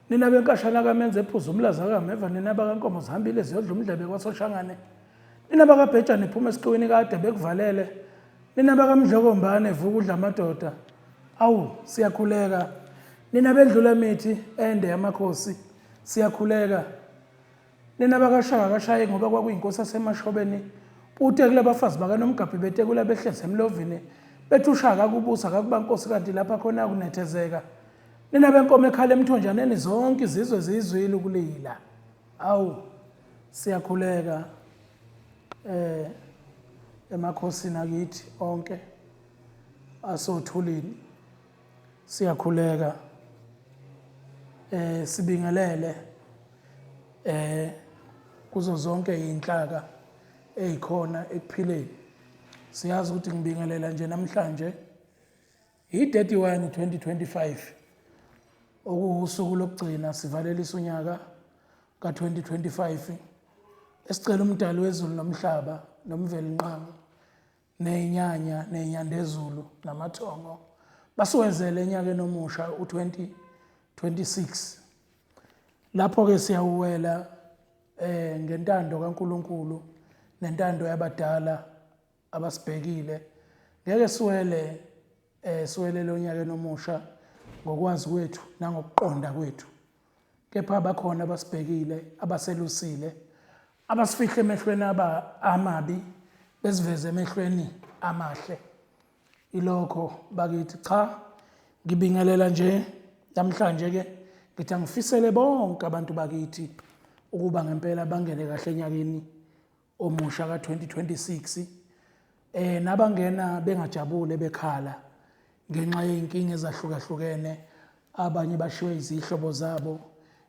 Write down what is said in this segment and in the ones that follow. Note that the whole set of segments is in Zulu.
Nina benkashana kamenze ephuza umlaza kameva, nina bakankomo zihambile ziyodla umdlebe kwaSoshangane. Nina bakabhejane phuma esiqiwini kade bekuvalele. Nina bakamdlokombane vuka udla amadoda. Awu siyakhuleka. Nina bendlula mithi ende yamakhosi siyakhuleka. Nina bakaShaka kashaye ngoba kwakuyinkosi yaseMashobeni. Ute kulabafazi bakaNomgabhi betekula behlezi emlovini. Bethi uShaka kubusa kakuba nkosi kanti lapha khona kunethezeka. Nina benkomo ekhala emthonjaneni zonke izizwe ziyizwile ukulila. Awu siyakhuleka eh emakhosini akithi onke asothulini. Siyakhuleka eh sibingelele eh kuzo zonke izinhlaka ezikhona ekuphileni. Siyazi ukuthi ngibingelela nje namhlanje Yi-31 2025 okuwusuku lokugcina sivalelisa unyaka ka-2025 esicela umdali wezulu nomhlaba nomvelinqangi nezinyanya nezinyandezulu namathongo basiwezele enyakeni omusha u-2026 lapho-ke siyawuwela eh ngentando kaNkuluNkulu nentando yabadala abasibhekile ngeke siwele eh siwelele onyakeni omusha ngokwazi kwethu nangokuqonda kwethu kepha bakhona abasibhekile abaselusile abasifihle emehlweni aba amabi besiveze emehlweni amahle ilokho bakithi cha ngibingelela nje namhlanje ke ngithi angifisele bonke abantu bakithi ukuba ngempela bangene kahle enyakeni omusha ka-2026 eh nabangena bengajabule bekhala ngenxa yey'nkinga ezahlukahlukene abanye bashiwe izihlobo zabo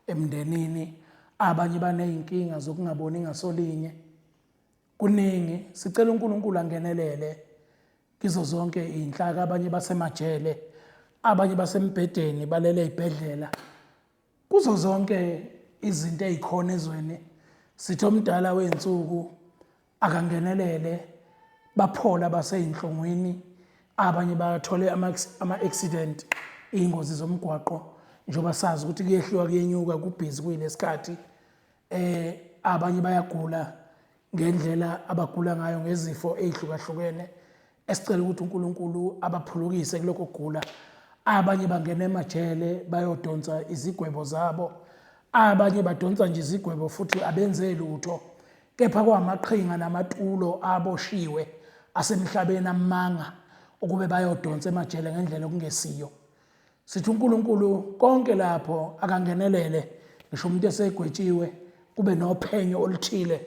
emndenini abanye baney'nkinga zokungaboni ngasolinye kuningi sicela uNkulunkulu angenelele kizo zonke iy'nhlaka abanye basemajele abanye basembhedeni balele ey'bhedlela Kuzo zonke izinto ezikhona ezweni sithi omdala wezinsuku akangenelele baphola baseyinhlungwini abanye bathole ama-accident iy'ngozi zomgwaqo njengoba sazi ukuthi kuyehliwa kuyenyuka kubhizi kuyilesikhathi eh abanye bayagula ngendlela abagula ngayo ngezifo ezihlukahlukene esicela ukuthi uNkulunkulu abaphulukise kulokho kugula abanye bangena emajele bayodonsa izigwebo zabo abanye badonsa nje izigwebo futhi abenze lutho kepha kwamaqhinga namatulo aboshiwe asemhlabeni amanga ukube bayodonsa emajele ngendlela okungesiyo Sithi uNkulunkulu konke lapho akangenelele ngisho umuntu esegwetshiwe kube nophenyo oluthile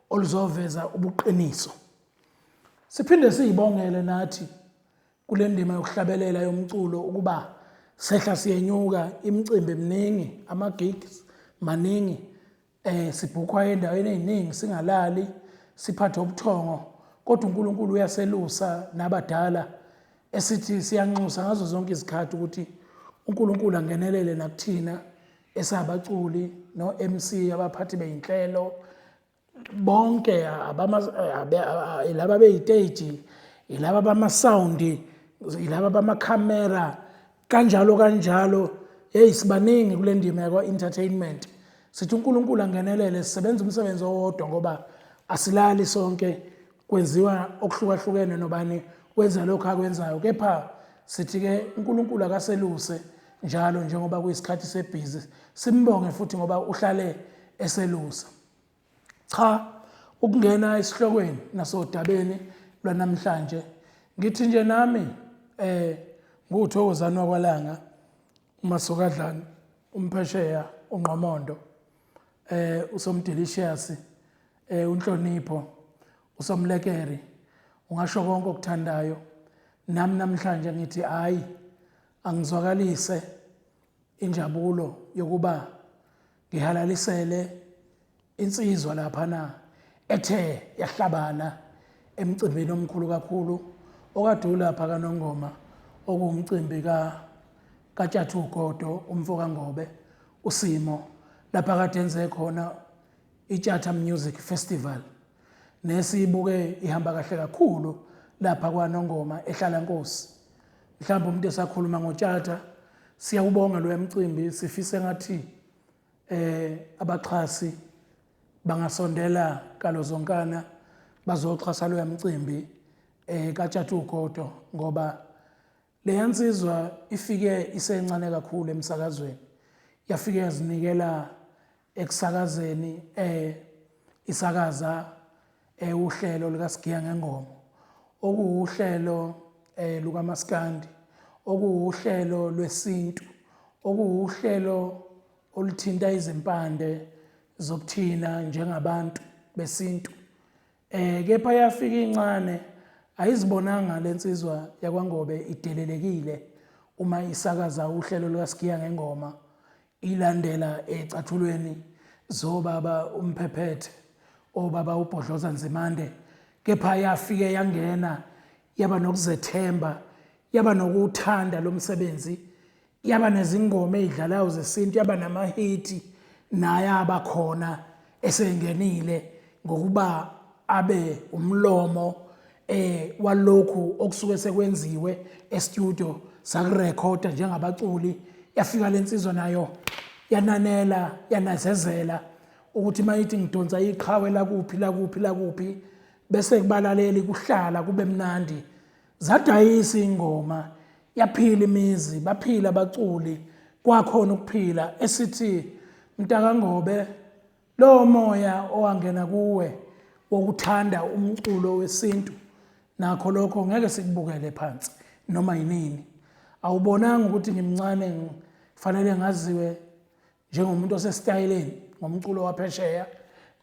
oluzoveza ubuqiniso. Siphinde siyibongele nathi kule ndima yokuhlabelela yomculo ukuba sehla siyenyuka imicimbi eminingi ama-gigs maningi eh sibhukhwa endaweni eziningi singalali siphathe ubuthongo kodwa uNkulunkulu uyaselusa nabadala esithi siyanxusa ngazo zonke izikhathi ukuthi uNkulunkulu angenelele nakuthina esabaculi no-MC abaphathi beyinhlelo bonke laba beyiteji ilaba bama-sound ilaba bamakhamera kanjalo kanjalo hey sibaningi kule ndima yakwa-entertainment sithi uNkulunkulu angenelele sisebenza umsebenzi owodwa ngoba asilali sonke kwenziwa okuhlukahlukene nobani wenza lokho akwenzayo kepha sithi-ke uNkulunkulu akaseluse njalo njengoba kuyisikhathi sebhizi simbonge futhi ngoba uhlale eselusa Cha, ukungena esihlokweni nasodabeni lwanamhlanje ngithi nje nami eh nguThokozani wakwaLanga uMasokadlani umphesheya unqomondo eh usomdelicious eh unhlonipho usomlekeri ungasho konke okuthandayo nami namhlanje ngithi hayi angizwakalise injabulo yokuba ngihalalisele insizwa laphana ethe yahlabana emcimbini omkhulu kakhulu okade ulapha kaNongoma okuwumcimbi ka kaTshathu Ugodo umfo kaNgobe uSimo lapha kade enze khona iTshatha Music Festival nesiyibuke ihamba kahle kakhulu lapha kwaNongoma ehlala Nkosi mhlawumbe umuntu esakhuluma ngoTshatha siyawubonga lo mcimbi sifise ngathi Abaxhasi bangasondela kalozonkana bazoxhasa loya mcimbi kaTshatha ugodo, ngoba leya nsizwa ifike isencane kakhulu emsakazweni, yafike yazinikela ekusakazeni, isakaza uhlelo likaSigiya Ngengoma, okuwuhlelo lukamaskandi, okuwuhlelo lwesintu, okuwuhlelo oluthinta izimpande zobuthina njengabantu besintu. Kepha yafika incane, ayizibonanga lensizwa yakwaNgobe idelelekile uma isakaza uhlelo lukaSigiya Ngengoma, ilandela ecathulweni zobaba uMphephethe, obaba uBhodloza Nzimande. Kepha yafike yangena, yaba nokuzethemba, yaba nokuthanda lo msebenzi, yaba nezingoma ey'dlalayo zesintu, yaba namahithi naye aba khona esengenile ngokuba abe umlomo walokhu okusuke sekwenziwe e-studio sakurekhoda njengabaculi. Yafika lensizwa nayo yananela, yanazezela ukuthi mayithi ngidonsa iqhawe lakuphi lakuphi lakuphi, bese kubalaleli kuhlala kube mnandi. Zadayisa ingoma, yaphila imizi, baphila abaculi, kwakhona ukuphila. Esithi mntakaNgobe, lowo moya owangena kuwe wokuthanda umculo wesintu, nakho lokho ngeke sikubukele phansi noma yinini. Awubonanga ukuthi ngimncane, ngifanele ngaziwe njengomuntu osesitayeleni ngomculo waphesheya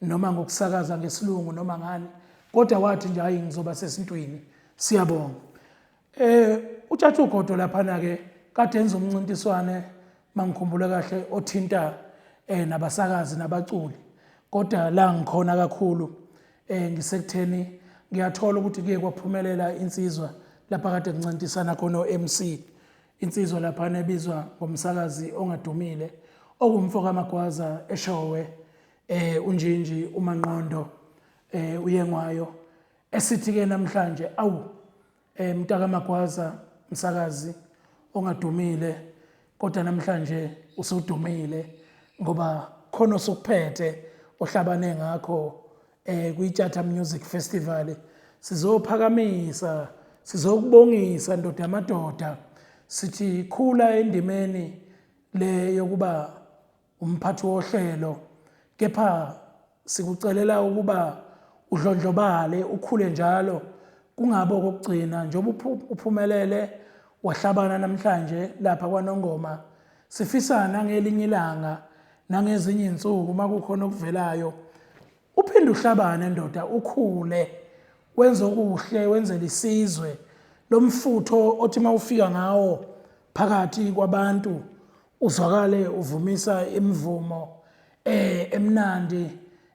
noma ngokusakaza ngesilungu noma ngani, kodwa wathi nje hayi, ngizoba sesintwini. Siyabonga. UTshatha ugodo laphana ke kade enza umncintiswane, mangikhumbula kahle, othinta nabasakazi nabaculi, kodwa la ngikhona kakhulu ngisekutheni ngiyathola ukuthi kuye kwaphumelela insizwa lapha kade kuncintisana khona o-MC, insizwa laphana ebizwa ngomsakazi ongadumile okuwumfo kaMagwaza eShowe, uNjinji uManqondo uYengwayo. Esithi ke namhlanje, awu mntaka Magwaza, msakazi ongadumile, kodwa namhlanje usudumile ngoba khona osukuphethe ohlabane ngakho kwiTshatha Music Festival. Sizophakamisa, sizokubongisa ndoda yamadoda, sithi khula endimeni le yokuba umphathi wohlelo, kepha sikucelela ukuba udlondlobale, ukhule njalo, kungabe okokugcina njengoba uphumelele wahlabana namhlanje lapha kwaNongoma. Sifisa nangelinye ilanga nangezinye insuku uma kukhona okuvelayo uphinde uhlabane ndoda, ukhule, wenze okuhle, wenzele isizwe. Lomfutho othi mawufika ngawo phakathi kwabantu uzwakale uvumisa imivumo emnandi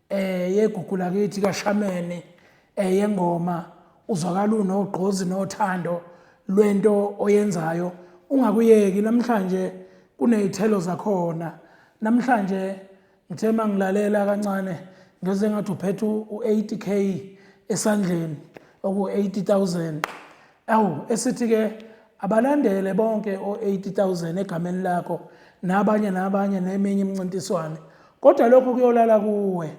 yegugu lakithi kaShameni, yengoma, uzwakala unogqozi nothando lwento oyenzayo, ungakuyeki. Namhlanje kunezithelo zakhona. Namhlanje ngithe mangilalela kancane ngeze ngathi uphethe u-80K esandleni, oku-80,000. Awu, esithi ke abalandele bonke o-80,000 egameni lakho nabanye nabanye neminye imincintiswane, kodwa lokho kuyolala kuwe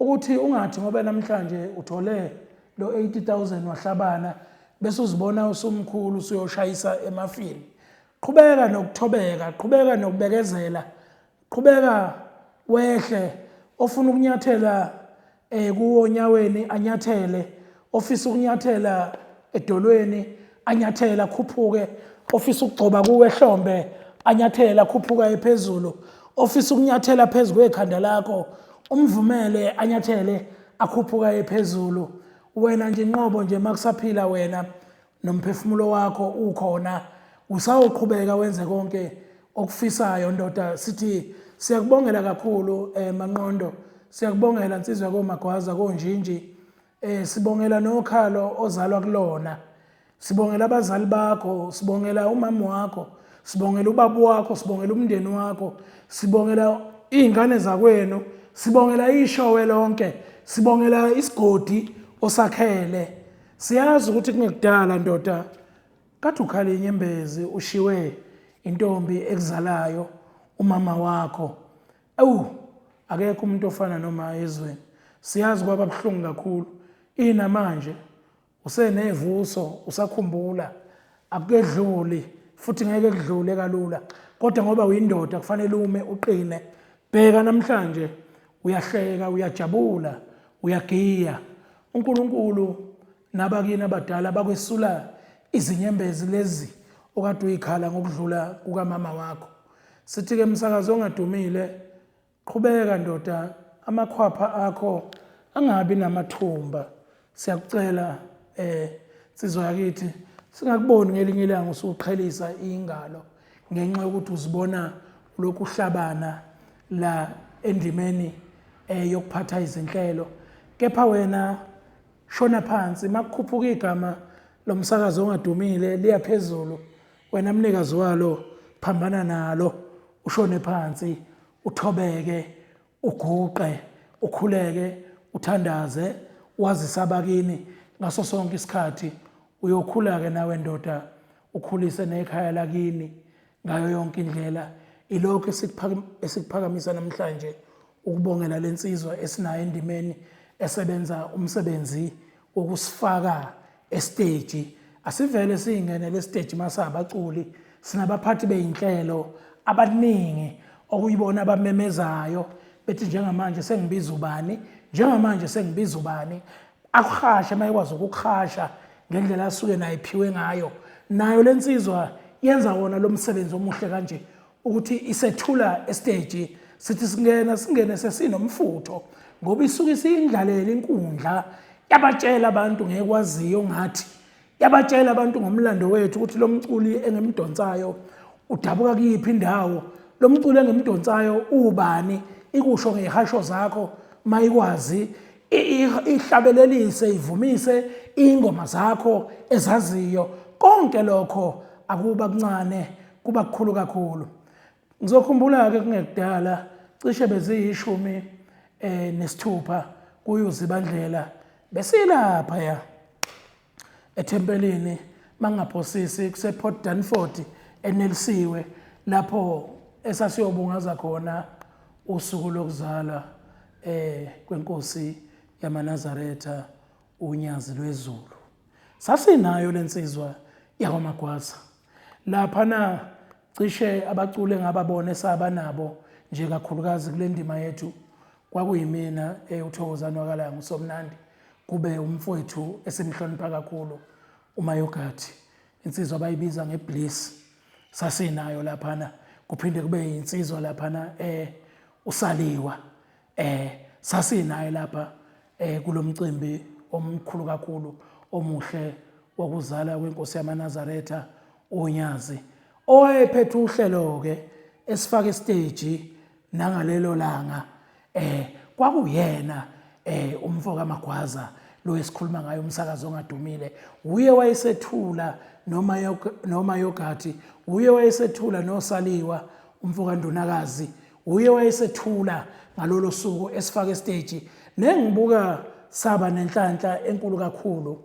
ukuthi ungathi ngoba namhlanje uthole lo 80,000 wahlabana bese uzibona usumkhulu usuyoshayisa emafini. Qhubeka nokuthobeka, qhubeka nokubekezela, qhubeka wehle. Ofuna ukunyathela kuwo onyaweni anyathele, ofisa ukunyathela edolweni anyathela akhuphuke, ofisa ukugcoba kuwe ehlombe anyathela akhuphuka ephezulu, ofisa ukunyathela phezu kwekhanda lakho umvumele anyathele akhuphuka ephezulu. Wena nje inqobo nje makusaphila wena nomphefumulo wakho ukhona, usawuqhubeka wenze konke okufisayo ndoda. Sithi siyakubongela kakhulu Manqondo, siyakubongela nsizwa koMagwaza koNjinji, sibongela nokhalo ozalwa kulona, sibongela abazali bakho, sibongela umama wakho, sibongela ubaba wakho, sibongela umndeni wakho, sibongela iy'ngane zakwenu, sibongela ishowe lonke, sibongela isigodi osakhele. Siyazi ukuthi kungekudala ndoda kade ukhala inyembezi ushiwe intombi ekuzalayo, umama wakho. Awu, Akekho umuntu ofana noma ezweni. Siyazi kwaba buhlungu kakhulu. Inamanje usenevuso usakhumbula akukedluli futhi ngeke kudlule kalula kodwa ngoba uyindoda kufanele ume uqine bheka namhlanje uyahleka uyajabula uyagiya uNkulunkulu nabakini abadala bakwesula izinyembezi lezi okade uyikhala ngokudlula kukamama wakho sithi ke msakazi ongadumile Qhubeka ndoda amakhwapha akho angabi namathumba siyakucela eh nsizwa yakithi singakuboni ngelinye ilanga usuqhelisa ingalo ngenxa yokuthi uzibona lokhu uhlabana la endimeni eh yokuphatha izinhlelo kepha wena shona phansi makukhuphuka igama lomsakazo ongadumile liya phezulu wena mnikazi walo phambana nalo ushone phansi uthobeke uguqe ukhuleke uthandaze wazise abakini ngaso sonke isikhathi uyokhula-ke nawe ndoda ukhulise nekhaya lakini ngayo yonke indlela ilokhu esikuphakamisa namhlanje ukubongela lensizwa esinayo endimeni esebenza umsebenzi wokusifaka esteji asivele siyingenele esteji masabaculi sinabaphathi beyinhlelo abaningi okuyibona abamemezayo bethi njengamanje sengibiza ubani njengamanje sengibiza ubani akuhashe uma ekwazi ukukuhasha ngendlela asuke naye iphiwe ngayo nayo lensizwa yenza wona lo msebenzi omuhle kanje ukuthi isethula esteji sithi singena singene sesinomfutho ngoba isuke isiyindlalela inkundla yabatshela abantu ngekwaziyo ngathi yabatshela abantu ngomlando wethu ukuthi lo mculi engimdonsayo udabuka kuyiphi indawo lo mculi engimdonsayo ubani ikusho ngey'hasho zakho mayikwazi ihlabelelise ivumise ingoma zakho ezaziyo konke lokho akuba kuncane kuba kukhulu kakhulu ngizokhumbula-ke kungekudala cishe beziyishumi eh nesithupha kuyuzibandlela besilapha ya ethempelini mangaphosisi kusePort Dunford enelisiwe lapho esasiyobungaza khona usuku lokuzalwa eh kwenkosi yamaNazaretha uNyazi lwezulu sasinayo lensizwa yakwaMagwaza lapha na cishe abaculi engababona esaba nabo nje kakhulukazi kule ndima yethu kwakuyimina uThokozani wakalanga usomnandi kube umfowethu esimhlonipha kakhulu uMayogathi insizwa abayibiza ngebliss sasinayo laphana kuphinde kube insizwa laphana eh usaliwa eh sasinaye lapha eh kulomcimbi omkhulu kakhulu omuhle wokuzala kwenkosi yamaNazaretha uNyazi owayephethe uhlelo ke esifaka estage nangalelo langa eh kwakuyena eh umfo kaMagwaza lo esikhuluma ngayo umsakazo ongadumile uye wayesethula noma noma yogathi uye wayesethula nosaliwa umfo kaNdunakazi uye wayesethula ngalolo suku esifaka esiteji nengibuka saba nenhlanhla enkulu kakhulu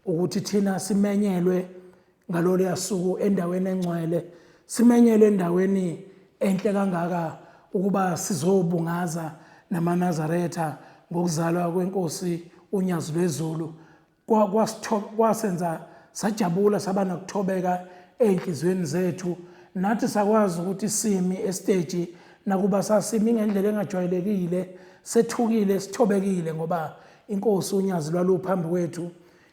ukuthi thina simenyelwe ngalolu suku endaweni engcwele simenyelwe endaweni enhle kangaka ukuba sizobungaza namaNazaretha ngokuzalwa kwenkosi uNyazi lwezulu kwasenza sajabula saba nokuthobeka ey'nhliziyweni zethu nathi sakwazi ukuthi simi esiteji nakuba sasimi ngendlela engajwayelekile sethukile sithobekile ngoba inkosi unyazi lwaluphambi kwethu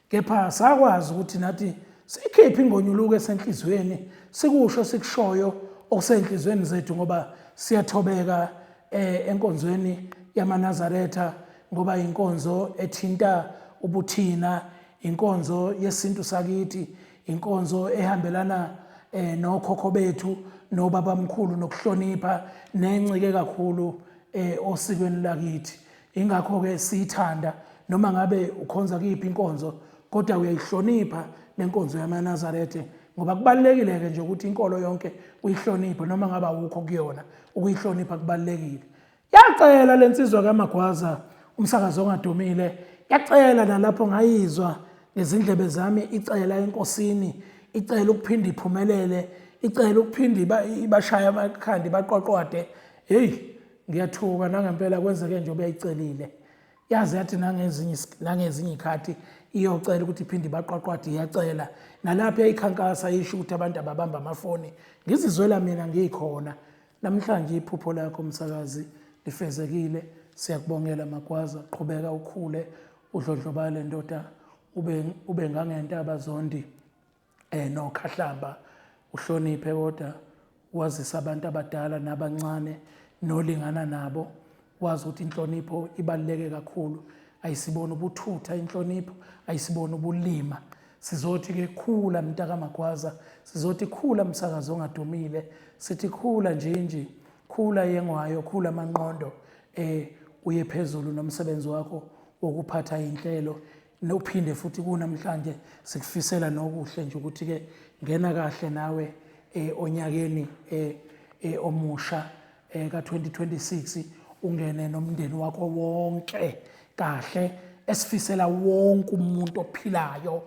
kepha sakwazi ukuthi nathi sikhiphe ingonyuluko esenhliziyweni sikusho sikushoyo okusenhliziyweni zethu ngoba siyathobeka eh, enkonzweni yamaNazaretha ngoba inkonzo ethinta ubuthina inkonzo yesintu sakithi inkonzo ehambelana eh, nokhokho bethu nobabamkhulu nokuhlonipha nencike kakhulu eh, osikweni lakithi ingakho-ke siyithanda noma ngabe ukhonza kuyiphi inkonzo kodwa uyayihlonipha lenkonzo yamaNazarethe ngoba kubalulekile-ke nje ukuthi inkolo yonke uyihloniphe noma ngabe awukho kuyona ukuyihlonipha kubalulekile yacela lensizwa kaMagwaza umsakazo ongadumile yacela nalapho ngayizwa ngezindlebe zami icela enkosini icela ukuphinda iphumelele icela ukuphinda ibashaya amakhanda ibaqwaqwade hey. Ngiyathuka nangempela kwenzeke nje obeyicelile. Yaze yathi nangezinye nangezinye ikhathi iyocela ukuthi iphinde ibaqwaqwade iyacela. Nalapho yayikhankasa isho ukuthi abantu ababamba amafoni. Ngizizwela mina ngikhona. Namhlanje iphupho lakho msakazi lifezekile. Siyakubongela Magwaza, qhubeka ukhule udlondlobale ndoda ube ube ngangentaba zondi eh nokhahlamba uhloniphe kodwa wazisa abantu abadala nabancane nolingana nabo wazi ukuthi inhlonipho ibaluleke kakhulu ayisibona ubuthutha inhlonipho ayisibona ubulima sizothi ke khula mntaka magwaza sizothi khula msakazo ongadumile sithi khula njinji khula yengwayo khula manqondo eh uye phezulu nomsebenzi wakho wokuphatha inhlelo nophinde futhi kunamhlanje sikufisela nokuhle nje ukuthi ke ngena kahle nawe eh onyakeni eh, eh omusha eh ka2026 ungene nomndeni wakho wonke kahle esifisela wonke umuntu ophilayo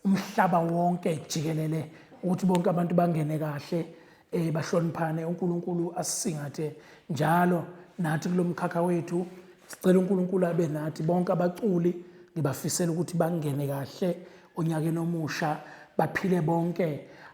umhlaba wonke jikelele ukuthi bonke abantu bangene kahle eh bahloniphane uNkulunkulu asisingathe njalo nathi kulomkhakha wethu sicela uNkulunkulu abe nathi bonke abaculi ngibafisela ukuthi bangene kahle onyakeni omusha baphile bonke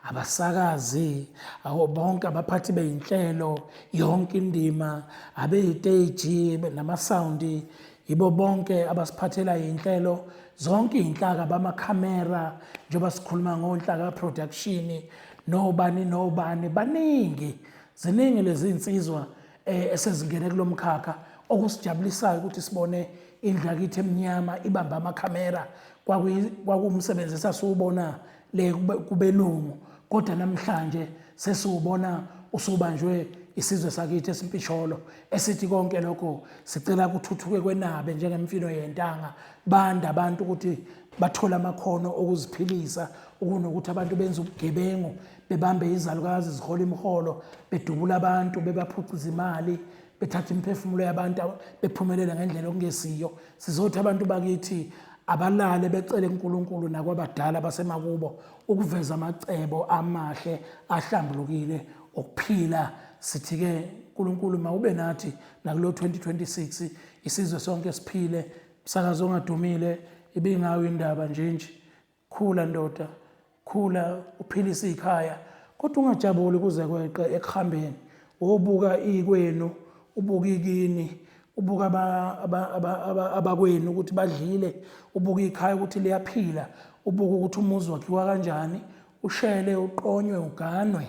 abasakazi awo bonke abaphathi beyinhlelo yonke indima abeyiteji namasawundi yibo bonke abasiphathela inhlelo zonke iy'nhlaka bamakhamera njengoba sikhuluma ngonhlaka production nobani nobani baningi ziningi lezi nsizwa eh, esezingene kulo mkhakha okusijabulisayo ukuthi sibone indlu yakithi emnyama ibamba amakhamera kwakuwumsebenzi esasiwubona le kubelungu kodwa namhlanje sesiwubona usubanjwe isizwe sakithi esimpisholo esithi konke lokho sicela kuthuthuke kwenabe njengemfino yentanga banda abantu ukuthi bathole amakhono okuziphilisa ukunokuthi abantu benze ubugebengu bebambe izalukazi zihola imiholo bedubula abantu bebaphuca izimali bethatha imiphefumulo yabantu bephumelele ngendlela okungesiyo sizothi abantu bakithi abalale becele kuNkulunkulu nakwabadala basemakubo ukuveza amacebo amahle ahlambulukile okuphila sithi-ke uNkulunkulu mawube nathi nakulo 2026 isizwe sonke siphile msakazo ongadumile ibingayo indaba njenje khula ndoda khula uphilise ikhaya kodwa ungajabuli kuze kweqe ekuhambeni wobuka ikwenu ubuka ikini ubuka abakwenu ukuthi badlile ubuka ikhaya ukuthi liyaphila ubuka ukuthi umuzi wakhiwa kanjani ushele uqonywe uganwe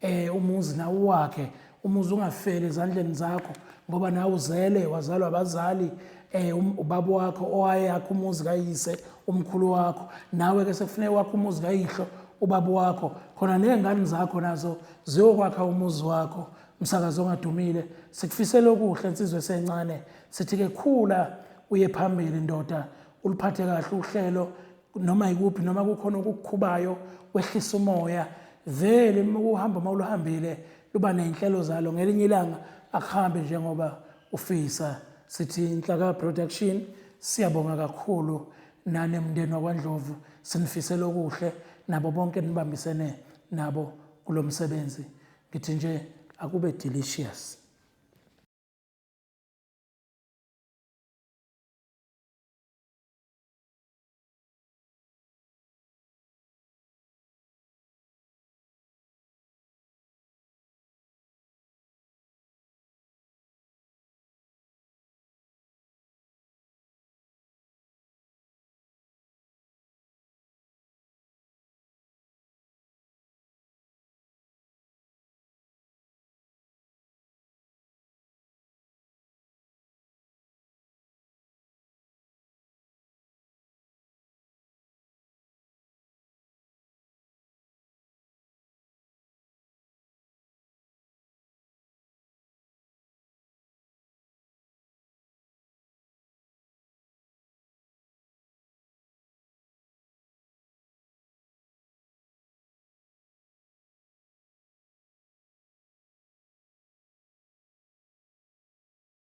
eh umuzi nawo wakhe umuzi ungafeli ezandleni zakho ngoba nawe uzele wazalwa abazali eh um, ubaba wakho owayakha umuzi kayise umkhulu wakho nawe ke sekufuneka wakho umuzi kayihlo ubaba wakho khona nezingane zakho nazo ziyokwakha umuzi wakho msakazo ongadumile sikufisela okuhle insizwe esencane sithi ke khula uye phambili ndoda uliphathe kahle uhlelo noma ikuphi noma kukhona okukukhubayo wehlisa umoya vele uhamba uma uluhambile luba ney'nhlelo zalo ngelinye ilanga akuhambe njengoba ufisa sithi inhlaka production siyabonga kakhulu nani mndeni wakwaNdlovu sinifisela okuhle nabo bonke nibambisene nabo kulo msebenzi ngithi nje akube delicious.